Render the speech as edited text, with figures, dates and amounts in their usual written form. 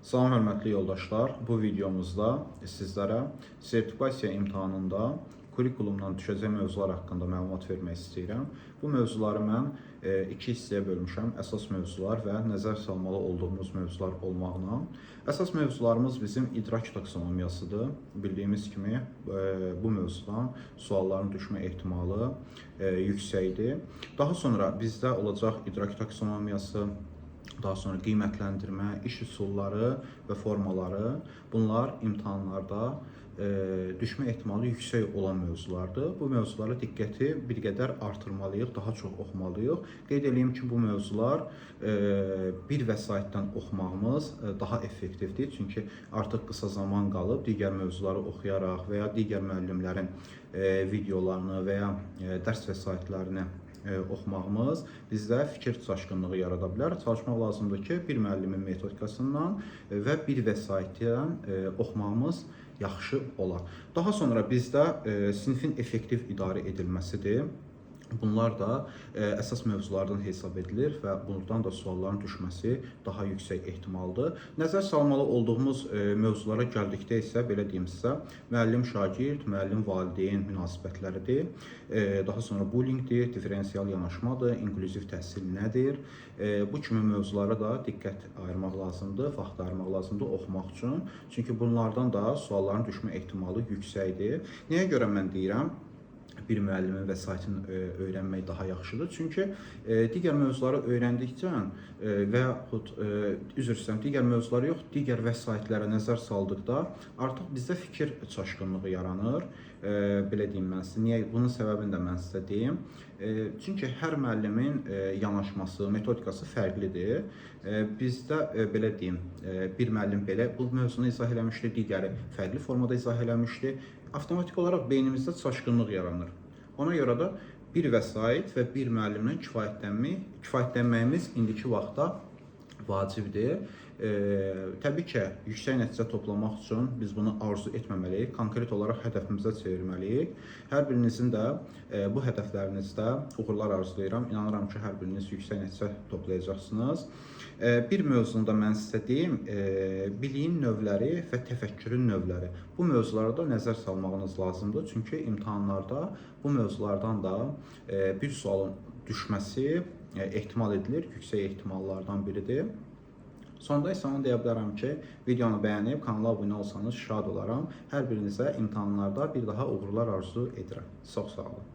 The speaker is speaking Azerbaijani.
Salam hörmətli yoldaşlar. Bu videomuzda sizlərə sertifikasiya imtahanında kurikulumdan düşəcək mövzular haqqında məlumat vermək istəyirəm. Bu mövzuları mən iki hissəyə bölmüşəm. Əsas mövzular və nəzər salmalı olduğumuz mövzular olmaqla. Əsas mövzularımız bizim idrak taksonomiyasıdır. Bildiyimiz kimi bu mövzudan sualların düşmə ehtimalı yüksəkdir. Daha sonra bizdə olacaq idrak taksonomiyası, daha sonra qiymətləndirmə, iş üsulları və formaları. Bunlar imtahanlarda düşmə ehtimalı yüksək olan mövzulardır. Bu mövzulara diqqəti bir qədər artırmalıyıq, daha çox oxumalıyıq. Qeyd eləyim ki, bu mövzular bir vəsaitdən oxumağımız daha effektivdir. Çünki artıq qısa zaman qalıb digər mövzuları oxuyaraq və ya digər müəllimlərin videolarını və ya dərs vəsaitlərini oxumağımız bizdə fikir çaşqınlığı yarada bilər. Çalışmaq lazımdır ki, bir müəllimin metodikasından və bir vəsaitdən oxumağımız yaxşı olar. Daha sonra bizdə sinfin effektiv idarə edilməsidir. Bunlar da əsas mövzulardan hesab edilir və buradan da sualların düşməsi daha yüksək ehtimaldır. Nəzər salmalı olduğumuz mövzulara gəldikdə isə belə deyim sizə, müəllim-şagird, müəllim-valideyn münasibətləridir. Daha sonra bullyingdir, differensial yanaşmadır, inklüziv təhsil nədir? Bu kimi mövzulara da diqqət ayırmaq lazımdır, vaxt ayırmaq lazımdır oxumaq üçün. Çünki bunlardan da sualların düşmə ehtimalı yüksəkdir. Nəyə görə mən deyirəm? Bir müəllimin vəsaitini öyrənmək daha yaxşıdır. Çünki digər mövzuları öyrəndikcə və yaxud üzr istəyirəm, digər mövzuları yox, digər vəsaitlərə nəzər saldıqda artıq bizdə fikir çaşqınlığı yaranır. Belə deyim mən sizə. Niyə? Bunun səbəbini də mən sizə deyim. Çünki hər müəllimin yanaşması, metodikası fərqlidir. Bizdə belə deyim, bir müəllim belə bu mövzunu izah eləmişdi, digəri fərqli formada izah eləmişdi. Avtomatik olaraq beynimizdə çaşqınlıq yaranır. Ona görə də bir vəsait və bir müəllimlə kifayətlənməyimiz indiki vaxtda vacibdir. Təbii ki, yüksək nəticə toplamaq üçün biz bunu arzu etməməliyik, konkret olaraq hədəfimizə çevirməliyik. Hər birinizin də bu hədəflərinizdə uğurlar arzulayıram. İnanıram ki, hər biriniz yüksək nəticə toplayacaqsınız. Bir mövzunu da mən sizə deyim, biliyin növləri və təfəkkürün növləri. Bu mövzulara da nəzər salmağınız lazımdır. Çünki imtahanlarda bu mövzulardan da bir sualın düşməsi ehtimal edilir, yüksək ehtimallardan biridir. Sonda isə onu deyə bilərəm ki, videonu bəyənib kanala abunə olsanız şad olaram. Hər birinizə imtahanlarda bir daha uğurlar arzu edirəm. Çox sağ olun.